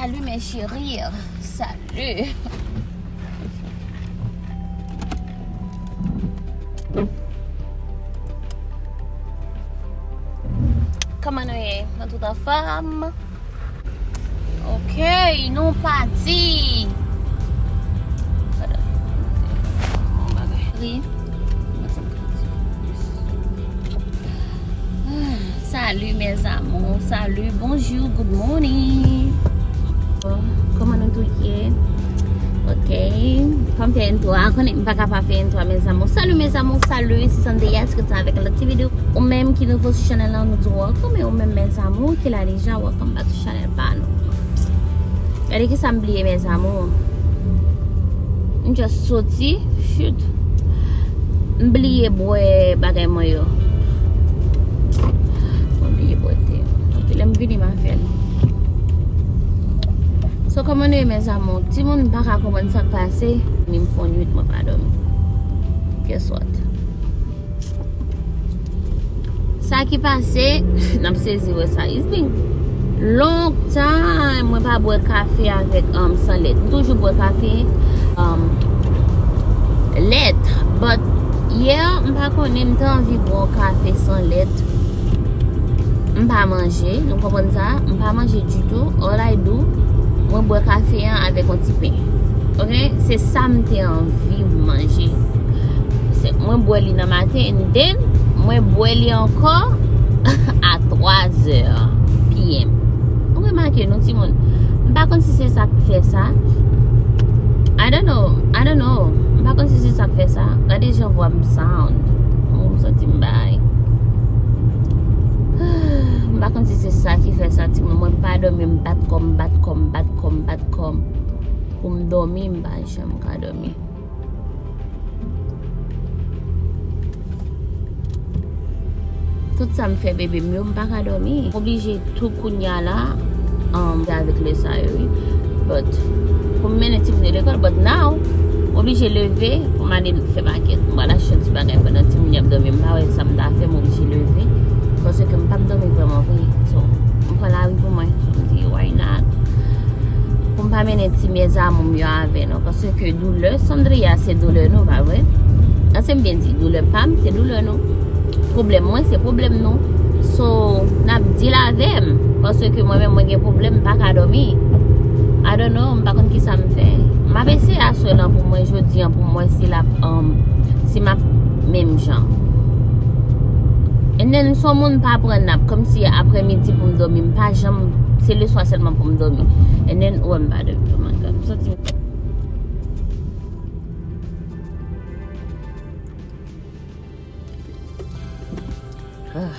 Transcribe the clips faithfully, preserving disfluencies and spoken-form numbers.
Salut mes chéris, salut. Kòman nou ye? Nou tout anfòm? Ok, nou pati. Wi. Ah, salut mes amours, salut, bonjour, good morning. Kòman nou tout ye? Ok. Fò m fè intro a, konnen m pa ka pa fè intro a, mes amours. Salut mes amours, salut, c'est Sandria, se konsa avèk yon lòt ti videyo. Ou menm ki nouvo sou chanèl la, nou di w welcome, e ou menm mes amours ki la deja, welcome back to chanèl pa nou. Gade kisa m bliye, mes amours. M just soti, shoot. M bliye bwè bagay mwen yo. M bliye bwè te. Anpil lè m vini, m a fè l. So, kòman nou ye, mes amours? Timoun, m pa ka konprann sa k pase. Ni m fè yon nuit, mwen pa dòmi. Guess what? Sa ki pase, n ap sezi wè sa. It's been long time mwen pa bwè kafe avèk, um, san lèt. M toujou bwè kafe, um, lèt. But, yè, m pa konnen, m te anvi bwè yon kafe san lèt. M pa manje, nou konprann sa? M pa manje ditou. All I do, mwen bwè kafe an avèk yon ti pen. Ok? Se sa m te anvi manje. Se, mwen bwè li nan maten, and then, mwen bwè li ankò a twa zè P M. Ou remake, non, timoun? M pa konn si se sa k fè sa. I don't know. I don't know. M pa konn si se sa k fè sa. Gade jan vwa m sound. Ou m santi m bay. M pa konn si se sa ki fè sa, timoun. Mwen pa dòmi, m bat kò m, bat kò m, bat kò m, bat kò m. Pou m dòmi, m pa janm ka dòmi. Tout sa m fè bebe m yo, m pa ka dòmi. M oblije tou kounya la, um, avèk lè sa yo, wi. But, pou m mennen timoun yo lekòl, but now, m oblije leve pou m ale fè makèt. M pral achte yon ti bagay pandan timoun yo ap dòmi. M pa wè sa m ta fè, m oblije leve. Paske m p ap dòmi vrèman vre. So, m pran lari pou mwen. So, m di, why not? Pou m pa mennen ti mes amours m yo avè nou. Paske doulè Sandria se doulè nou, pa vre? Èske m byen di? Doulè pa m, se doulè nou. Pwoblèm mwen, se pwoblèm nou. So, n ap deal avè m. Paske mwen menm, mwen gen pwoblèm, m pa ka dòmi. I don't know, m pa konn kisa m fè. M ap eseye aswè lan pou mwen, jodi an, pou mwen si l ap, um, si m ap menm jan. And then, se yon moun pa pran nap, kòmsi aprèmidi pou m dòmi, m pa janm, se leswa sèlman pou m dòmi. And then, ou wè m pa dòmi, oh my God, m santi. Ah.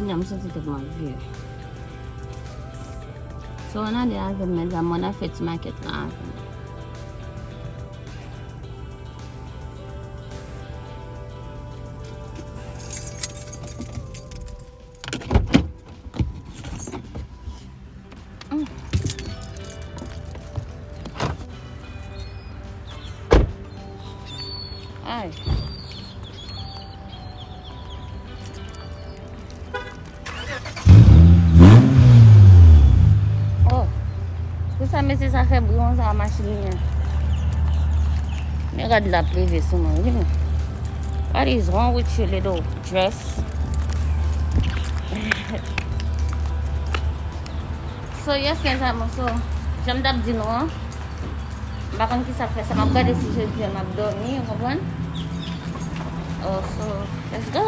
Kounye a m santi tèt mwen vye. So, ann ale avè m, medam, ann al fè ti makèt la avè m. Mm. Ay. Oh. Pou sa mesye sa fè bri konsa machin li an. Men gad l ap leve sou mwen, wi. What is wrong with you, little dress? So, yes, mes amours, so, jan m t ap di nou an, m pa konn ki sa k fè sa, m ap gade si jodi a m ap dòmi, ou konprann? Oh, so, let's go!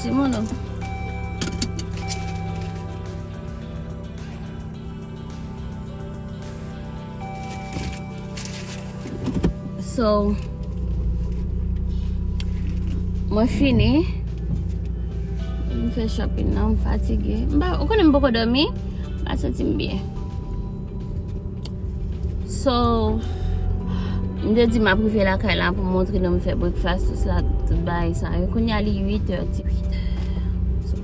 Timoun. So, mwen fini. M fè shopping nan, m fatige. M pa, ou konnen m poko dòmi, m pa santi m byen. So, m te di m ap rive lakay la pou m montre nou m fè breakfast, tout sa, tout bagay sa yo. Kounye a li uit è, ti uit è. So,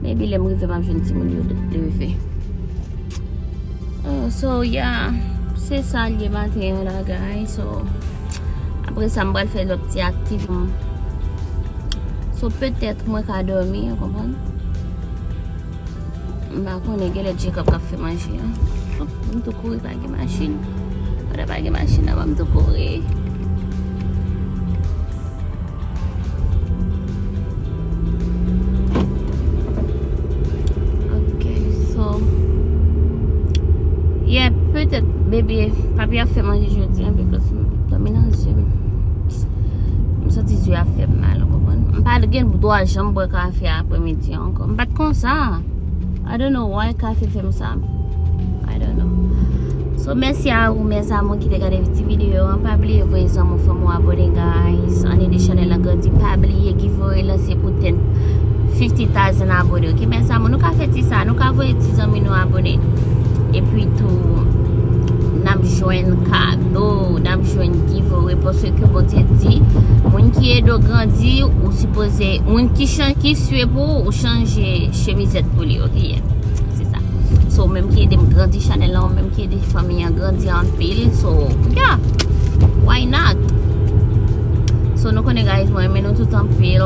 maybe lè m rive m ap jwenn timoun yo leve. Oh, so, yeah, se sa l ye maten an la, guys. So, apre sa, m pral fè lòt ti aktivite. So, petèt mwen ka dòmi, ou konprann? M pa konnen, genlè Jacob k ap fè manje an. Oh, m tou kouri, pa gen machin. Pandan pa gen machin nan, m tou kouri. Ok, so, yeah, petèt bebe, papi ap fè manje jodi an, because m dòmi nan zye m. M santi zye a fè m mal, ou konprann? M pa gen dwa janm bwè kafe apremidi an ankò. M pa t konsa. I don't know why kafe fè m sa. I don't know. So, mèsi a ou, mes amours, ki te gade ti videyo an. Pa bliye voye zanmi w, fanmi w abone, guys. Ann ede chanèl lan grandi. Pa bliye giveaway lan se pou ten fifty thousand abone. Ok, mes amours, nou ka fè ti sa. Nou ka voye ti zanmi nou abone. Epi tou, n ap jwenn kado, n ap jwenn giveaway. Paske Bondye di, moun ki ede w grandi, ou sipoze, moun ki chan-, ki swe pou ou, ou chanje chemizèt pou li, ok? Yeah. Se sa. So, ou menm ki ede m grandi chanèl lan, ou menm ki ede fanmi an grandi anpil. So, yeah. Why not? So, nou konnen, guys, mwen renmen nou tout anpil.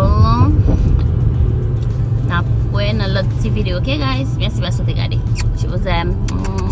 N ap wè nan lòt ti videyo, ok, guys? Mèsi paske w te gade. Je vous aime.